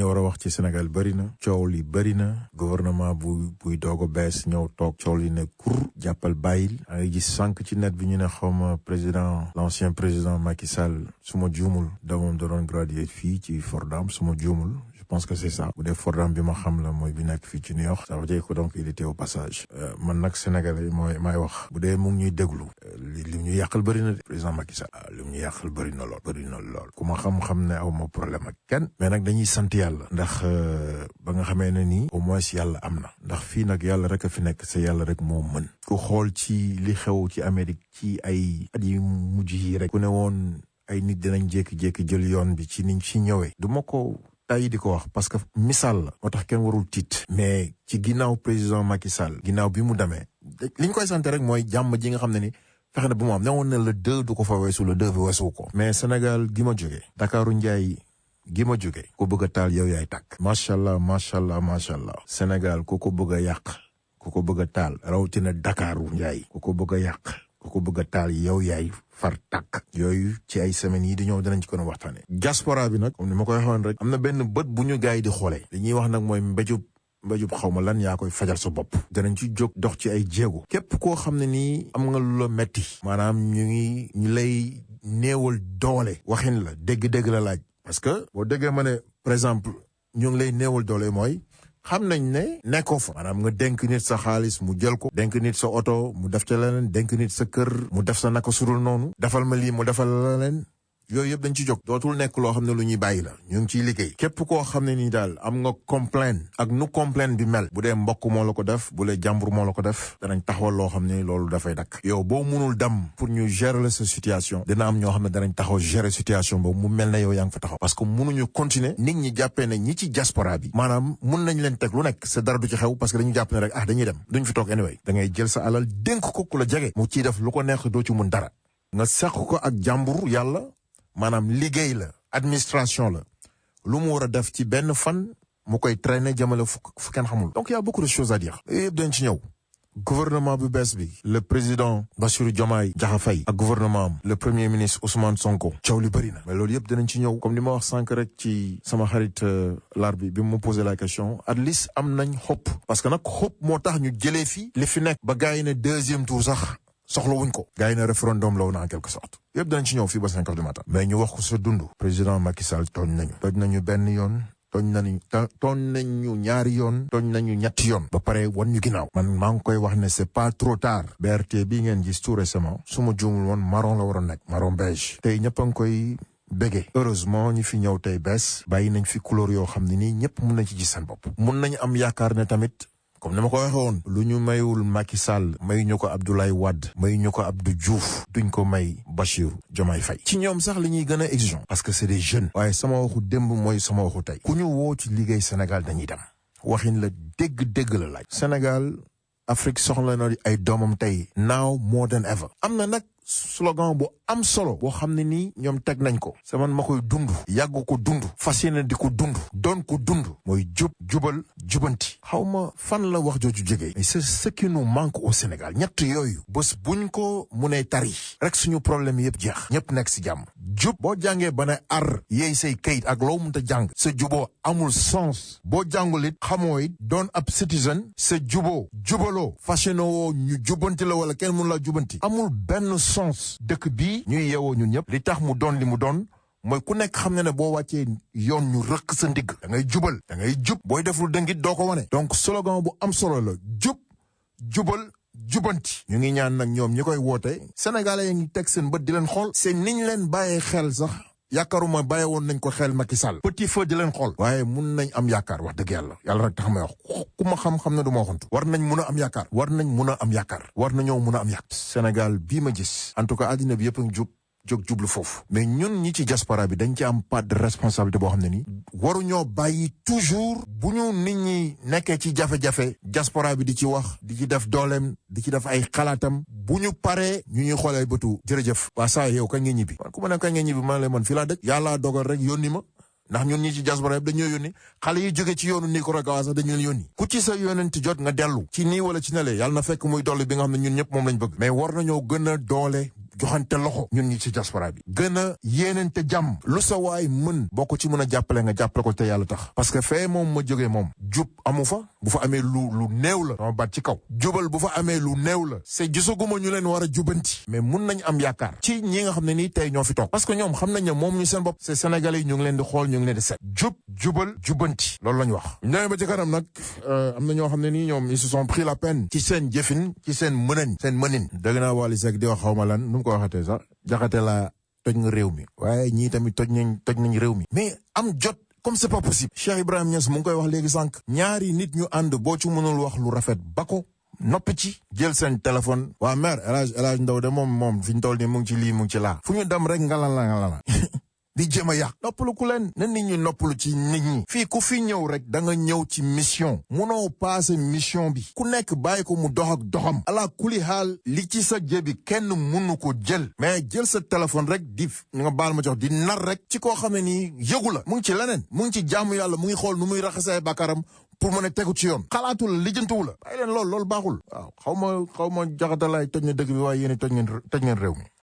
ñu war a wax ci Sénégal bëri na coow li bëri na gouvernement buy doog a bees ñëw toog coow li ne kur jàppal bàyyil a ngi gis sànq ci net bi ñu ne xawma l'ancien président Macky Sall su ma juumul doomam da doon graduate fii ci Fordham su ma juumul je pense que c'est ça bu dee Fordham bi ma xam la mooy bi nekk fii ci New York ça veut dire que donc il était au passage man nag Sénégalais maay wax bu dee mu ngi ñuy déglu li ñu yàqal bëri na de président Macky Sall li ñu yàqal bëri na lool ku ma xam ne aw ma problème ak kenn mais nag dañuy sant yàlla ndax ba nga xamee ne nii au moins yàlla am na ndax fii nag yàlla rek a fi nekk c'est yàlla rek moo mën ku xool ci li xew ci Amérique ci ay at yi mujj yi rek ku ne woon ay nit dinañ jékki-jékki jël yoon bi ci niñ ci ñëwee du ma ko tàyyi di ko wax parce que misaal la moo tax kenn warul tiit mais ci ginnaaw président Macky Sall ginnaaw bi mu demee li ñu koy sant rek mooy jàmm ji nga xam ne ni fexe na bu mu am ne woon ne le 2 du ko fa weesu le 2 bi weesu ko mais Sénégal gi ma jógee Dakaru Njaay gi ma jógee ku bëgg a taal yow yaay tàkk macha allah Sénégal ku ko bëgg a yàq ku ko bëgg a taal rawatina Dakaru Njaay ku ko bëgg a yàq ku ko bëgg a taal yow yaay far tàkk yooyu ci ay semaines yi di ñëw dinañ ci ko waxtaane diaspora bi nag comme ni ma koy waxoon rek am na benn bët bu ñu gars yi di xoolee li ñuy wax nag mooy mbéjub xaw ma lan yaa koy fajal sa bopp danañ ci jóg dox ci ay jéego képp koo xam ne nii am nga lu la metti maanaam ñu lay néewal doole waxin la dégg-dégg la laaj parce que boo déggee ma ne par exemple ñu ngi lay néewal doole mooy xam nañ ne nekkoo fa maanaam nga dénk nit sa xaalis mu jël ko dénk nit sa oto mu def ca leneen dénk nit sa kër mu def sa naka sudul noonu defal ma lii mu defal la leneen yooyu yëpp dañ ci jóg dootul nekk loo xam ne lu ñuy bàyyi la ñu ngi ciy liggéey képp koo xam ne nii daal am nga complaint ak nu complaint bi mel bu dee mbokk moo la ko def bu dee jàmbur moo la ko def danañ taxawal loo xam ne loolu dafay dakk yow boo munul dem pour ñu gérer la sa situation dina am ñoo xam ne danañ taxaw gérer situation boobu mu mel ne yow yaa ngi fa taxaw parce que munuñu continuer nit ñi jàppee ne ñi ci diaspora bi maanaam mun nañ leen teg lu nekk c'est dara du ci xew parce que dañu jàpp ne rek dañuy dem duñ fi toog anyway da ngay jël sa alal dénk ko ku la jege mu ciy def lu ko neex doo ci mun dara nga seq ko ak jàmbur yàlla maanaam liggéey la administration la lu mu war a def ci benn fan mu koy traîner jëmale fu kenn xamul donc y a beaucoup de choses à dire yëpp dañ ci ñëw gouvernement bu bees bi le président Bassirou Diomaye Diakhar Faye ak gouvernement am le premier ministre Ousmane Sonko coow li bëri na mais loolu yëpp dinañ ci ñëw comme ni ma wax sànq rek ci sama xarit laar bi mu posé la question at least am nañ xob parce que nag xob moo tax ñu jëlee fi li fi nekk ba gars yi ne deuxième tour sax soxla wuñ ko gars yi ne référendum la woon en quelque sorte yëpp danañ ci ñëw fii ba 5 heures du matin mais ñu wax ko sa dund président Macky Sall tooñ nañu benn yoon tooñ nañu ñaari yoon tooñ nañu ñetti yoon ba pare wan ñu ginnaaw man maa ngi koy wax ne c'est pas trop tard BRT bii ngeen gis tout récemment su ma juumul woon marron la war a nekk marron beige tey ñëpp a ngi koy bége heureusement ñi fi ñëw tey bees bàyyi nañ fi couleur yoo xam ne nii ñëpp mun nañ ci gis seen bopp mun nañu am yaakaar ne tamit comme ni ma ko waxee woon lu ñu mayul Macky Sall mayuñu ko Abdoulaye Wade mayuñu ko Abdou Diouf duñ ko may Bassirou Diomaye Faye ci ñoom sax li ñuy gën a exigeant parce que c'est des jeunes waaye sama waxu démb mooy sama waxu tey ku ñu woo ci liggéey Sénégal dañuy dem waxin la dégg la laaj Sénégal Afrique soxla na ay doomam tey now more than ever am na nag slogan bu am solo boo xam ne nii ñoom teg nañ ko sa man ma koy dund yàgg ko dund fas yéene di ko dund doon ko dund mooy jubal jubanti xaw ma fan la wax jooju jógee mais c'est ce qui nous manque au Sénégal ñett yooyu bés buñ ko munee tari rek suñu problème yëpp jeex ñëpp nekk si jàmm jub boo jàngee ba ne ar yeey say kayit ak loo mënta jàng sa juboo amul sens boo jàngul it xamoo it doon ab citizen sa jubaloo fas yéene woo ñu jubanti la wala kenn mun la jubanti amul benn sens dëkk bii ñuy yeewoo ñun ñëpp li tax mu doon li mu doon mooy ku nekk xam ne boo wàccee yoon ñu rëkk sa ndigg da ngay jub booy deful dëngit doo ko wane donc slogan bu am solo la jubal jubanti ñu ngi ñaan nag ñoom ñi koy woote sénégalais yi ngi teg seen bët di leen xool seen niñ leen bàyyee xel sax yaakaaruma bàyyi woon nañ ko xel Macky Sall petit feu di leen xool waaye mun nañ am yaakaar wax dëgg yàlla rek tax may wax ku ma xam ne du ma waxantu war nañ mun a am yaakaar war nañoo mun a am yaakaar Sénégal bii ma gis en tout cas àddina bi yëpp a ngi jóg jublu foofu mais ñun ñi ci diaspora bi dañ ci am part de responsabilité boo xam ne ni waruñoo bàyyi toujours bu ñu nit ñi nekkee ci jafe-jafe diaspora bi di ci wax di ci def dooleem di ci def ay xalaatam bu ñu paree ñu ñuy xoolee bëtu jërëjëf waa saa yow kañ nga ñibbi man ku ma ne kañ nga ñibbi man la man fii laa dëkk yàllaa dogal rek yónni ma ndax ñun ñi ci diaspora bi dañoo yónni xale yi jóge ci yoonu Nicaragua sax dañu leen yónni ku ci sa yónent jot nga dellu ci nii wala ci nele yàlla na fekk muy dolli bi nga xam ne ñun ñëpp moom lañ bëgg mais war nañoo gën a doole joxante loxo ñun ñi ci diaspora bi gën a yéenante jàmm lu sa waay mën boo ko ci mën a jàppale nga jàppale ko te yàlla tax parce que fee moom ma jógee moom jub amu fa bu fa amee lu néew la dama baat ci kaw jubal bu fa amee lu néew la c'est gisaguma ñu leen war a jubanti mais mun nañ am yaakaar ci ñi nga xam ne nii tey ñoo fi toog parce que ñoom xam nañ ne moom ñu seen bopp c'est sénégalais yi ñu ngi leen di xool ñu ngi leen di set jubal jubanti loolu la ñu wax ñëwee ba ci kanam nag am na ñoo xam ne nii ñoom ils se sont pris la peine ci seen jëfin ci seen mënin dëgg naa Wally Seck di wax xaw ma lan nu mu ko waxatee sax jaxate la toj nga réew mi waaye ñii tamit toj nañ réew mi mais am jot comme c'est pas possible Cheikh Ibrahim Niass mu ngi koy wax léegi sànq ñaari nit ñu ànd boo ci mënul wax lu rafet ba ko noppi ci jël seen téléphone waa mère El Hadj Ndaw de moom fi ñu toll nii mu ngi ci lii mu ngi ci laa fu ñu dem rek ngalala di jéem a yàq noppalu ku leen na nit ñi noppalu ci nit ñi fii ku fi ñëw rek da nga ñëw ci mission munoo passé mission bi ku nekk bàyyi ko mu dox ak doxam ala kuli xaal li ci sa jébi kenn munu ko jël mais jël sa téléphone rek di nga baal ma jox di nar rek ci koo xam ne nii yëgu la mu ngi ci leneen mu ngi ci jaamu yàlla mu ngi xool nu muy raxasee bàkkaaram pour mën a tegu ci yoon xalaatu la lijjantuwu la bàyyi leen loolu baaxul waaw xaw ma jaxatalaay toj na dëgg bi waaye yéen toj ngeen réew mi